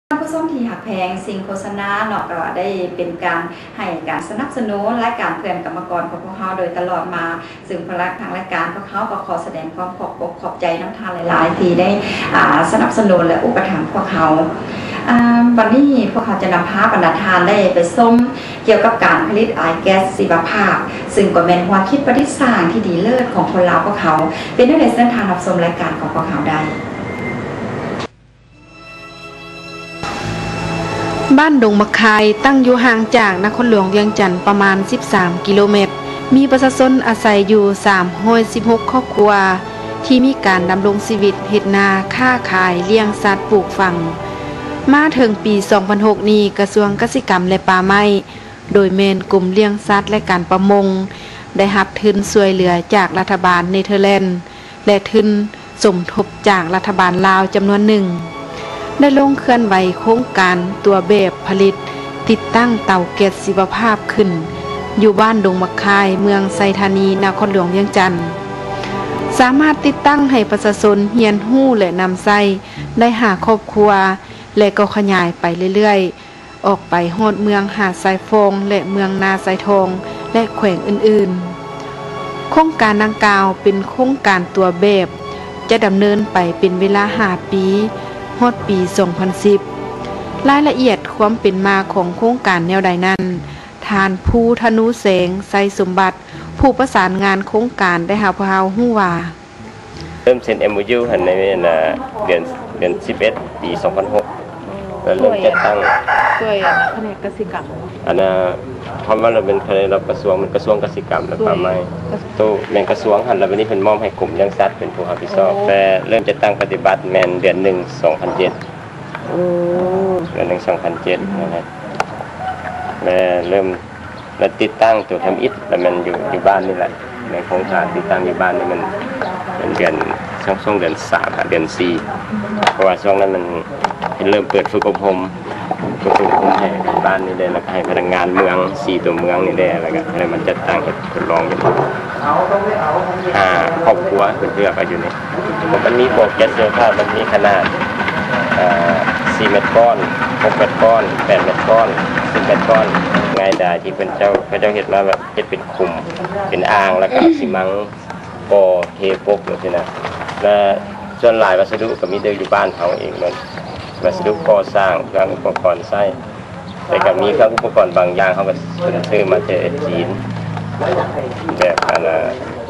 ທ່ານຜູ້ຊົມທີ່ຮັກແພງ, ສິ່ງໂຄສະນາເນາະ ກໍໄດ້ເປັນການໃຫ້ການສະໜັບສະໜູນລາຍການເພື່ອນກຳມະກອນຂອງພວກເຮົາໂດຍຕະຫຼອດມາ, ຊຶ່ງພາກລັດທາງລາຍການພວກເຮົາກໍຂໍສະແດງຄວາມຂອບອົກຂອບໃຈນຳທ່ານຫຼາຍໆ ທີ່ໄດ້ ອ່າ ສະໜັບສະໜູນ ແລະ ອຸປະຖຳພວກເຮົາ. ອ່າ ບັດນີ້ພວກເຮົາຈະນຳພາບັນດາທ່ານໄດ້ໄປຊົມກ່ຽວກັບການຜະລິດອາຍແກັສຊີວະພາບ, ຊຶ່ງກໍແມ່ນແນວຄິດປະດິດສ້າງທີ່ດີເລີດຂອງຄົນລາວພວກເຮົາ. ເປັນແນວໃດ ເຊີນທ່ານຮັບຊົມລາຍການຂອງພວກເຮົາໄດ້. ບ້ານດົງໝາກຄາຍ ຕັ້ງຢູ່ຫ່າງຈາກນະຄອນຫຼວງວຽງຈັນປະມານສິບສາມກິໂລແມັດ, ມີປະຊາຊົນອາໄສຢູ່ສາມຮ້ອຍສິບຫົກຄອບຄົວ ທີ່ມີການດຳລົງຊີວິດເຮັດນາ, ຄ້າຂາຍ, ລ້ຽງສັດ, ປູກຝັງ. ມາເຖິງປີສອງພັນຫົກນີ້, ກະຊວງກະສິກຳ ແລະ ປ່າໄມ້ ໂດຍແມ່ນກົມລ້ຽງສັດ ແລະ ການປະມົງ ໄດ້ຮັບທຶນຊ່ວຍເຫຼືອຈາກລັດຖະບານເນເທີແລນ ແລະ ທຶນສົມທົບຈາກລັດຖະບານລາວຈຳນວນໜຶ່ງ, ໄດ້ລົງເຄື່ອນໄຫວໂຄງການຕົວແບບຜະລິດຕິດຕັ້ງເຕົາແກັສຊີວະພາບຂຶ້ນ ຢູ່ບ້ານດົງໝາກຄາຍ, ເມືອງໄຊທານີ, ນະຄອນຫຼວງວຽງຈັນ. ສາມາດຕິດຕັ້ງໃຫ້ປະຊາຊົນຮຽນຮູ້ ແລະ ນຳໃຊ້ໄດ້ຫ້າຄອບຄົວ ແລະ ກໍຂະຫຍາຍໄປເລື້ອຍໆ ອອກໄປຮອດເມືອງຫາດຊາຍຟອງ ແລະ ເມືອງນາຊາຍທອງ ແລະ ແຂວງອື່ນໆ. ໂຄງການດັ່ງກ່າວເປັນໂຄງການຕົວແບບ ຈະດຳເນີນໄປເປັນເວລາຫ້າປີ ຮອດປີສອງພັນສິບ. ລາຍລະອຽດຄວາມເປັນມາຂອງໂຄງການແນວໃດນັ້ນ, ທ່ານ ພູທະນູແສງ ໄຊສົມບັດ ຜູ້ປະສານງານໂຄງການ ໄດ້ໃຫ້ພວກເຮົາຮູ້ວ່າ, ເລີ່ມເຊັນເອັມໂອຢູຫັ້ນໃນ ອັນນ່າ ເດືອນ ເດືອນສິບເອັດ ປີສອງພັນຫົກ ແລ້ວເລີ່ມຈັດຕັ້ງ ຊ່ວຍ ຊ່ວຍອັນນ່າ ພະແນກກະສິກຳ. ອັນນ່າ ຄຳວ່າເຮົາເປັນ ພະແນກ ລະກະຊວງ ແມ່ນກະຊວງກະສິກຳ ແລະ ປ່າໄມ້ ໂຕແມ່ນກະຊວງຫັ້ນ ແລ້ວບັດນີ້ເພິ່ນມອບໃຫ້ກົມລ້ຽງສັດເປັນຜູ້ຮັບຜິດຊອບ ແຕ່ເລີ່ມຈັດຕັ້ງປະຕິບັດແມ່ນເດືອນໜຶ່ງ ສອງພັນເຈັດ. ເດືອນໜຶ່ງ ສອງພັນເຈັດ ນັ້ນແຫຼະ ແລະ ເລີ່ມ ແລະ ຕິດຕັ້ງໂຕທຳອິດ ແລະ ແມ່ນຢູ່ ຢູ່ບ້ານນີ້ແຫຼະ. ໃນໂຄງການຕິດຕັ້ງຢູ່ບ້ານນີ້ ມັນ ມັນເດືອນ ຊ່ວງ ຊ່ວງເດືອນສາມຫາເດືອນສີ່ ເພາະວ່າຊ່ວງນັ້ນມັນ ເພິ່ນເລີ່ມເປີດຝຶກອົບຮົມ ເປີດຝຶກອົບຮົມໃຫ້ບ້ານນີ້ແດ່ ແລ້ວກໍໃຫ້ພະນັກງານເມືອງ ສີ່ຕົວເມືອງນີ້ແດ່ ແລ້ວກໍໃຫ້ມາຈັດຕັ້ງເຮັດທົດລອງຢູ່ນີ້ ຫ້າຄອບຄົວເພິ່ນເລືອກເອົາຢູ່ນີ້. ມັນມີບໍ່ແກັສຊີວະພາບ ມັນມີຂະໜາດ ເອີ ສີ່ແມັດກ້ອນ, ຫົກແມັດກ້ອນ, ແປດແມັດກ້ອນ, ສິບແມັດກ້ອນ ງ່າຍດາຍ ທີ່ເພິ່ນເຈົ້າ ເຂົາເຈົ້າເຮັດມາແບບ ເຮັດເປັນຂຸມ ເປັນອ່າງ ແລ້ວກໍເອົາຊີມັງ ກໍເທປົກຈັ່ງຊີ້ນະ ແລະ ສ່ວນຫຼາຍວັດສະດຸກໍມີແຕ່ຢູ່ບ້ານເຮົາເອງເໝິດ ວັດສະດຸກໍ່ສ້າງ ເຄື່ອງອຸປະກອນໃຊ້ ແຕ່ກໍມີເຄື່ອງອຸປະກອນບາງຢ່າງ ເຮົາກໍຊື້ມາແຕ່ຈີນ ແບບອັນນ່າ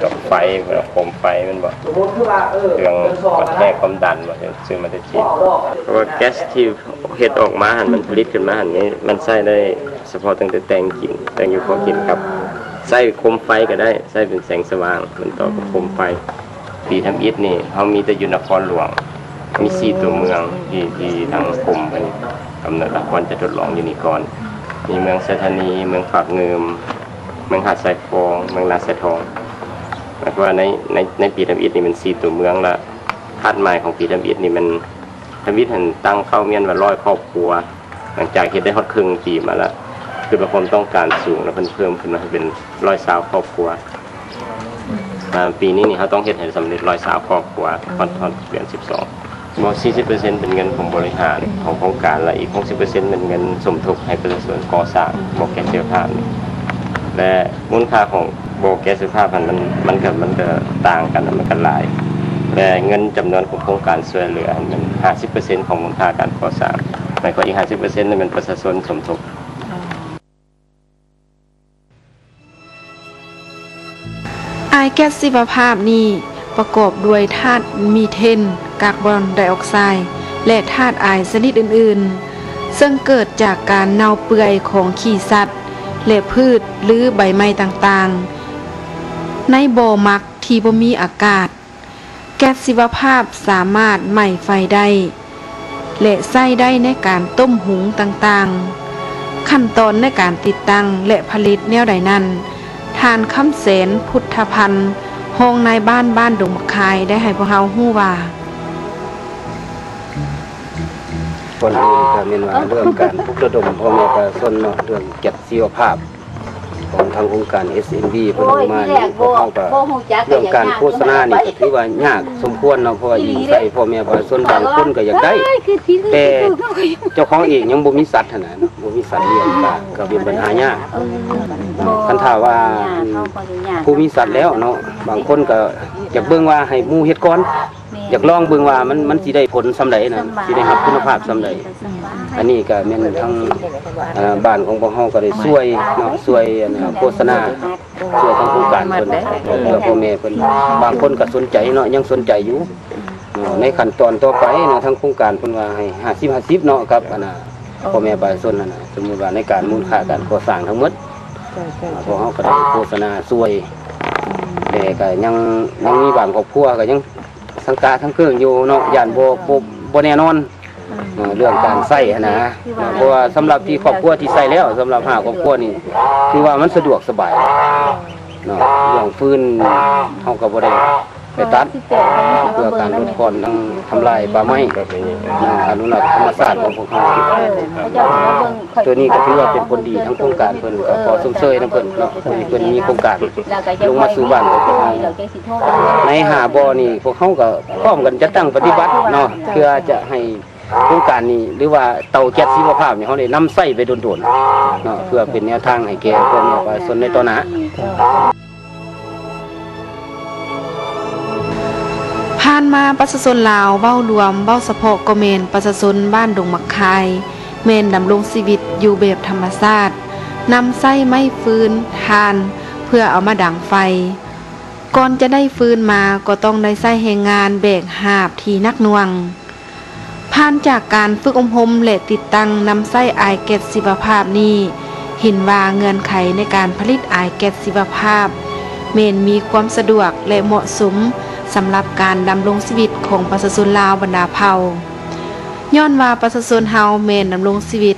ດອກໄຟ ດອກໂຄມໄຟແມ່ນບໍ່ ເຄື່ອງວັດແທກຄວາມດັນບໍ່ ຊື້ມາແຕ່ຈີນ ເພາະວ່າແກັສທີ່ເຮັດອອກມາຫັ້ນ ມັນຜະລິດຂຶ້ນມາຫັ້ນ ມັນໃຊ້ໄດ້ ສະເພາະຕັ້ງແຕ່ແຕ່ງກິນ ແຕ່ງຢູ່ພໍກິນກັບ ໃຊ້ໂຄມໄຟກໍໄດ້ ໃຊ້ເປັນແສງສະຫວ່າງ ມັນຕໍ່ກັບໂຄມໄຟ. ປີທຳອິດນີ້ ເຮົາມີແຕ່ຢູ່ນະຄອນຫຼວງ ມີສີ່ຕົວເມືອງທີ່ ທີ່ທາງກົມເພິ່ນກຳນົດວ່າຄວນຈະທົດລອງຢູ່ນີ້ກ່ອນ ມີເມືອງໄຊທານີ, ເມືອງປາກງື່ມ, ເມືອງຫາດຊາຍຟອງ, ເມືອງນາຊາຍທອງ ໝາຍຄວາມວ່າໃນ ໃນ ໃນປີທຳອິດນີ້ແມ່ນສີ່ຕົວເມືອງ ແລະ ຄາດໝາຍຂອງປີທຳອິດນີ້ແມ່ນ ທຳອິດຫັ້ນຕັ້ງເປົ້າໝາຍວ່າຮ້ອຍຄອບຄົວ ຫຼັງຈາກເຮັດໄດ້ຮອດເຄິ່ງປີມາແລ້ວ ຄືວ່າຄວາມຕ້ອງການສູງ ແລ້ວເພິ່ນເພີ່ມຂຶ້ນມາໃຫ້ເປັນຮ້ອຍຊາວຄອບຄົວ. ອ່າ ປີນີ້ນີ້ເຮົາຕ້ອງເຮັດໃຫ້ສຳເລັດຮ້ອຍຊາວຄອບຄົວ ຮອດ ຮອດເດືອນສິບສອງ. ບໍ່ ສີ່ສິບເປີເຊັນເປັນເງິນຂອງບໍລິຫານຂອງໂຄງການ ແລະ ອີກຫົກສິບເປີເຊັນເປັນເງິນສົມທົບໃຫ້ປະຊາຊົນກໍ່ສ້າງບໍ່ແກ້ນຊີວະພາບນີ້ ແລະ ມູນຄ່າຂອງບໍ່ແກ້ນຊີວະພາບຫັ້ນ ມັນ ມັນກະ ມັນກະຕ່າງກັນ ມັນກະຫຼາຍ ແລະ ເງິນຈຳນວນຂອງໂຄງການຊ່ວຍເຫຼືອຫັ້ນ ມັນຫ້າສິບເປີເຊັນຂອງມູນຄ່າການກໍ່ສ້າງ ແລະ ກໍອີກຫ້າສິບເປີເຊັນນັ້ນແມ່ນປະຊາຊົນສົມທົບ. ອາຍແກັສຊີວະພາບນີ້ປະກອບດ້ວຍທາດມີເທນ, ກາບອນໄດອອກໄຊ ແລະ ທາດອາຍຊະນິດອື່ນໆ ເຊິ່ງເກີດຈາກການເນົ່າເປື່ອຍຂອງຂີ້ສັດ ແລະ ພືດ ຫຼື ໃບໄມ້ຕ່າງໆ ໃນບໍ່ໝັກທີ່ບໍ່ມີອາກາດ. ແກັສຊີວະພາບສາມາດໄໝ້ໄຟໄດ້ ແລະ ໃຊ້ໄດ້ໃນການຕົ້ມຫຸງຕ່າງໆ. ຂັ້ນຕອນໃນການຕິດຕັ້ງ ແລະ ຜະລິດແນວໃດນັ້ນ, ທ່ານ ຄຳແສນ ພຸດທະພັນ ຮອງນາຍບ້ານບ້ານດົງໝາກຄາຍ ໄດ້ໃຫ້ພວກເຮົາຮູ້ວ່າ, ກ່ອນອື່ນກໍແມ່ນວ່າເລື່ອງການປຸກລະດົມພໍ່ແມ່ປະຊາຊົນເນາະ ເລື່ອງແກັສຊີວະພາບ ຂອງທາງໂຄງການ ເອສເອັນບີ ເພິ່ນອອກມານີ້ ພວກເຮົາກໍເລື່ອງການໂຄສະນານີ້ກໍຖືວ່າຍາກສົມຄວນເນາະ ເພາະວ່າອີງໃສ່ພໍ່ແມ່ປະຊາຊົນບາງຄົນກໍຢາກໄດ້ ແຕ່ເຈົ້າຂອງເອງຍັງບໍ່ມີສັດຫັ້ນນະ ບໍ່ມີສັດລ້ຽງກໍ ກໍເປັນບັນຫາຍາກ. ຄັນຖ້າວ່າຜູ້ມີສັດແລ້ວເນາະ ບາງຄົນກໍຢາກເບິ່ງວ່າໃຫ້ໝູ່ເຮັດກ່ອນ ຢາກລອງເບິ່ງວ່າມັນ ມັນຊິໄດ້ຜົນສ່ຳໃດນະ ຊິໄດ້ຮັບຄຸນນະພາບສ່ຳໃດ. ອັນນີ້ກໍແມ່ນທາງ ເອີ ບ້ານຂອງພວກເຮົາກໍໄດ້ຊ່ວຍເນາະ ຊ່ວຍອັນ ໂຄສະນາ ຊ່ວຍທາງໂຄງການເພິ່ນ ເພື່ອພໍ່ແມ່ເພິ່ນ ບາງຄົນກໍສົນໃຈເນາະ ຍັງສົນໃຈຢູ່ເນາະ. ໃນຂັ້ນຕອນຕໍ່ໄປເນາະ ທາງໂຄງການເພິ່ນວ່າໃຫ້ຫ້າສິບຫ້າສິບເນາະ ກັບອັນນ່າ ພໍ່ແມ່ປະຊາຊົນຫັ້ນນະ. ສົມມຸດວ່າໃນການມູນຄ່າການກໍ່ສ້າງທັງໝົດ ພວກເຮົາກໍໄດ້ໂຄສະນາຊ່ວຍ ແຕ່ກໍຍັງ ຍັງມີບາງຄອບຄົວກໍຍັງສັງກະສັງເກີງຢູ່ເນາະ ຢ້ານບໍ່ ບໍ່ ບໍ່ແນ່ນອນ ເອີ ເລື່ອງການໃຊ້ຫັ້ນນະ. ເພາະວ່າສຳລັບທີ່ຄອບຄົວທີ່ໃຊ້ແລ້ວ ສຳລັບຫ້າຄອບຄົວນີ້ ຖືວ່າມັນສະດວກສະບາຍເນາະ. ເລື່ອງຟືນເຮົາກໍບໍ່ໄດ້ໄປຕັດ ເພື່ອການຫຼຸດຜ່ອນທັງທຳລາຍປ່າໄມ້ເນາະ ອະນຸລັກທຳມະຊາດຂອງພວກເຮົາ. ຕົວນີ້ກໍຖືວ່າເປັນຜົນດີ ທາງໂຄງການເພິ່ນກໍຂໍຊົມເຊີຍນຳເພິ່ນເນາະ ທີ່ເພິ່ນມີໂຄງການລົງມາສູ່ບ້ານຂອງພວກເຮົາ. ໃນຫ້າບໍ່ນີ້ ພວກເຮົາກໍພ້ອມກັນຈັດຕັ້ງປະຕິບັດເນາະ ເພື່ອຈະໃຫ້ໂຄງການນີ້ ຫຼືວ່າເຕົາແກັດຊີວະພາບນີ້ ເຮົາໄດ້ນຳໃຊ້ໄປດົນໆເນາະ ເພື່ອເປັນແນວທາງໃຫ້ແກ່ພໍ່ແມ່ປະຊາຊົນໃນຕໍ່ໜ້າ. ຜ່ານມາປະຊາຊົນລາວເວົ້າລວມ, ເວົ້າສະເພາະກໍແມ່ນປະຊາຊົນບ້ານດົງໝາກຄາຍ ແມ່ນດຳລົງຊີວິດຢູ່ແບບທຳມະຊາດ, ນຳໃຊ້ໄມ້ຟືນ, ຖ່ານ ເພື່ອເອົາມາດັງໄຟ. ກ່ອນຈະໄດ້ຟືນມາກໍຕ້ອງໄດ້ໃຊ້ແຮງງານແບກຫາບທີ່ໜັກໜ່ວງ. ຜ່ານຈາກການຝຶກອົບຮົມ ແລະ ຕິດຕັ້ງນຳໃຊ້ອາຍແກັດຊີວະພາບນີ້ ເຫັນວ່າເງື່ອນໄຂໃນການຜະລິດອາຍແກັດຊີວະພາບ ແມ່ນມີຄວາມສະດວກ ແລະ ເໝາະສົມສຳລັບການດຳລົງຊີວິດຂອງປະຊາຊົນລາວບັນດາເຜົ່າ. ຍ້ອນວ່າປະຊາຊົນເຮົາແມ່ນດຳລົງຊີວິດ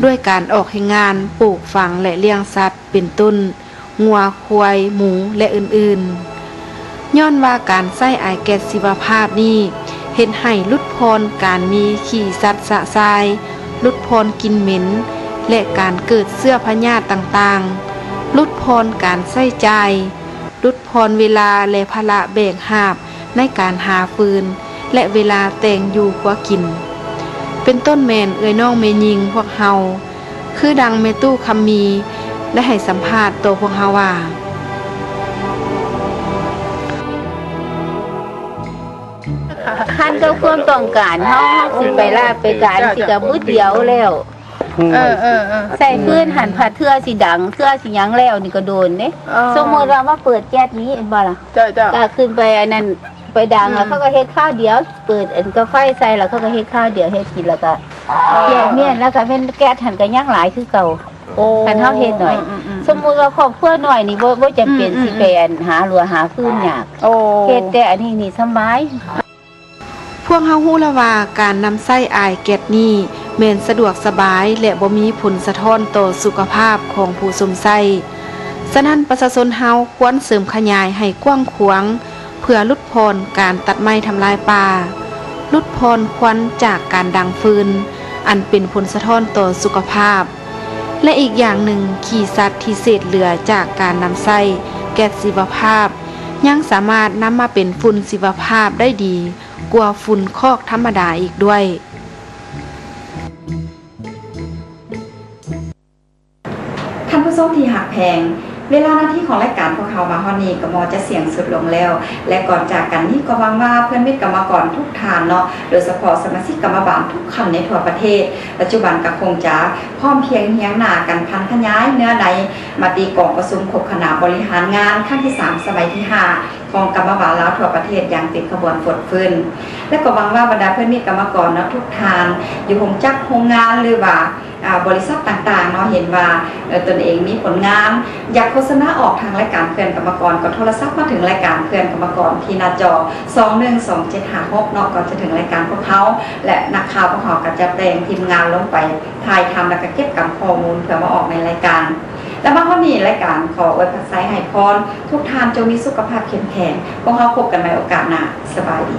ດ້ວຍການອອກແຮງງານປູກຝັງ ແລະ ລ້ຽງສັດ ເປັນຕົ້ນ ງົວ, ຄວາຍ, ໝູ ແລະ ອື່ນໆ. ຍ້ອນວ່າການໃຊ້ອາຍແກັດຊີວະພາບນີ້ ເຮັດໃຫ້ຫຼຸດຜ່ອນການມີຂີ້ສັດຊະຊາຍ, ຫຼຸດຜ່ອນກິ່ນເໝັນ ແລະ ການເກີດເຊື້ອພະຍາດຕ່າງໆ, ຫຼຸດຜ່ອນການໃຊ້ຈ່າຍ, ຫຼຸດຜ່ອນເວລາ ແລະ ພາລະແບກຫາບໃນການຫາຟືນ ແລະ ເວລາແຕ່ງຢູ່ຄົວກິນ ເປັນຕົ້ນແມ່ນເອື້ອຍນ້ອງແມ່ຍິງພວກເຮົາ ຄືດັ່ງແມ່ຕູ້ຄຳມີໄດ້ໃຫ້ສຳພາດຕໍ່ພວກເຮົາວ່າ ຄັນກັບຄວາມຕ້ອງການເຮົາ ເຮົາຊິໄປລາໄປການ ຊິກະບຶດດຽວແລ້ວ ເອີ ເອີ ເອີ ໃສ່ຟືນຫັ້ນ ພັດເທື່ອຊິດັງ ເທື່ອຊິຫຍັງແລ້ວນີ້ກະໂດນເດ້. ເອີ ສົມມຸດວ່າມາເປີດແກັດນີ້ ເຫັນບໍ່ລະ? ເຈົ້າ ເຈົ້າ ກະຂຶ້ນໄປອັນນັ້ນ ໄປດັງ ອືມ ແລ້ວເຂົາກໍເຮັດຄາວດຽວ ເປີດອັນກາໄຟໃສ່ ແລ້ວເຂົາກໍເຮັດຄາວດຽວ ເຮັດກິນ ແລ້ວກໍ ອໍ ແມ່ນ ແລ້ວກໍແມ່ນແກັດຫັ້ນກໍຍັງຫຼາຍຄືເກົ່າ. ໂອ້ ຄັນເຮົາເຮັດໜ້ອຍ ອືມໆໆ ສົມມຸດວ່າຄອບຄົວນ້ອຍນີ້ ບໍ່ ບໍ່ຈຳເປັນ ອືມໆໆ ຊິໄປອັນຫາລົວຫາຟືນຍາກ ໂອ້ ເຮັດແຕ່ອັນນີ້ນີ້ສຳບາຍ. ພວກເຮົາຮູ້ແລ້ວວ່າ ການນຳໃຊ້ອາຍແກັດນີ້ແມ່ນສະດວກສະບາຍ ແລະ ບໍ່ມີຜົນສະທ້ອນຕໍ່ສຸຂະພາບຂອງຜູ້ຊົມໃຊ້. ສະນັ້ນ ປະຊາຊົນເຮົາຄວນເສີມຂະຫຍາຍໃຫ້ກວ້າງຂວາງ ເພື່ອຫຼຸດຜ່ອນການຕັດໄມ້ທຳລາຍປ່າ, ຫຼຸດຜ່ອນຄວັນຈາກການດັງຟືນ ອັນເປັນຜົນສະທ້ອນຕໍ່ສຸຂະພາບ ແລະ ອີກຢ່າງໜຶ່ງ ຂີ້ສັດທີ່ເສດເຫຼືອຈາກການນຳໃຊ້ແກັດຊີວະພາບ ຍັງສາມາດນຳມາເປັນຝຸ່ນຊີວະພາບໄດ້ດີກວ່າຝຸ່ນຄອກທຳມະດາອີກດ້ວຍ. ທ່ານຜູ້ຊົມທີ່ຮັກແພງ, ເວລາໜ້າທີ່ຂອງລາຍການພວກເຮົາມາຮອດນີ້ກໍໝໍ້ຈະສຽງສຸດລົງແລ້ວ ແລະ ກ່ອນຈາກກັນນີ້ກໍຫວັງວ່າເພື່ອນມິດກຳມະກອນທຸກທ່ານເນາະ ໂດຍສະເພາະສະມາຊິກກຳມະບານທຸກຂັ້ນໃນທົ່ວປະເທດ ປັດຈຸບັນກໍຄົງຈະພ້ອມພຽງຮຽງໜ້າກັນຜັນຂະຫຍາຍເນື້ອໃນມະຕິກອງປະຊຸມຄົບຄະນະບໍລິຫານງານຄັ້ງທີສາມ ສະໄໝທີຫ້າ ຂອງກຳມະບານລາວທົ່ວປະເທດຢ່າງເປັນຂະບວນຟົດຟື້ນ ແລະ ກໍຫວັງວ່າບັນດາເພື່ອນມິດກຳມະກອນເນາະ ທຸກທ່ານຢູ່ໂຮງຈັກໂຮງງານ ຫຼືວ່າ ອາ ບໍລິສັດຕ່າງໆເນາະ ເຫັນວ່າ ເອີ ຕົນເອງມີຜົນງານ ຢາກໂຄສະນາອອກທາງລາຍການເພື່ອນກຳມະກອນ ກໍໂທລະສັບມາເຖິງລາຍການເພື່ອນກຳມະກອນທີ່ໜ້າຈໍ ສອງໜຶ່ງສອງເຈັດຫ້າຫົກເນາະ ກໍຈະເຖິງລາຍການພວກເຮົາ ແລະ ນັກຂ່າວພວກເຮົາກໍຈະແຕ່ງທີມງານລົງໄປຖ່າຍທຳ ແລະ ກໍເກັບກຳຂໍ້ມູນເພື່ອມາອອກໃນລາຍການ. ແລະ ມາຮອດນີ້ລາຍການຂໍອວຍພອນໄຊໃຫ້ພອນ ທຸກທ່ານຈົ່ງມີສຸຂະພາບເຂັ້ມແຂງ. ພວກເຮົາພົບກັນໃໝ່ໂອກາດໜ້າ. ສະບາຍດີ.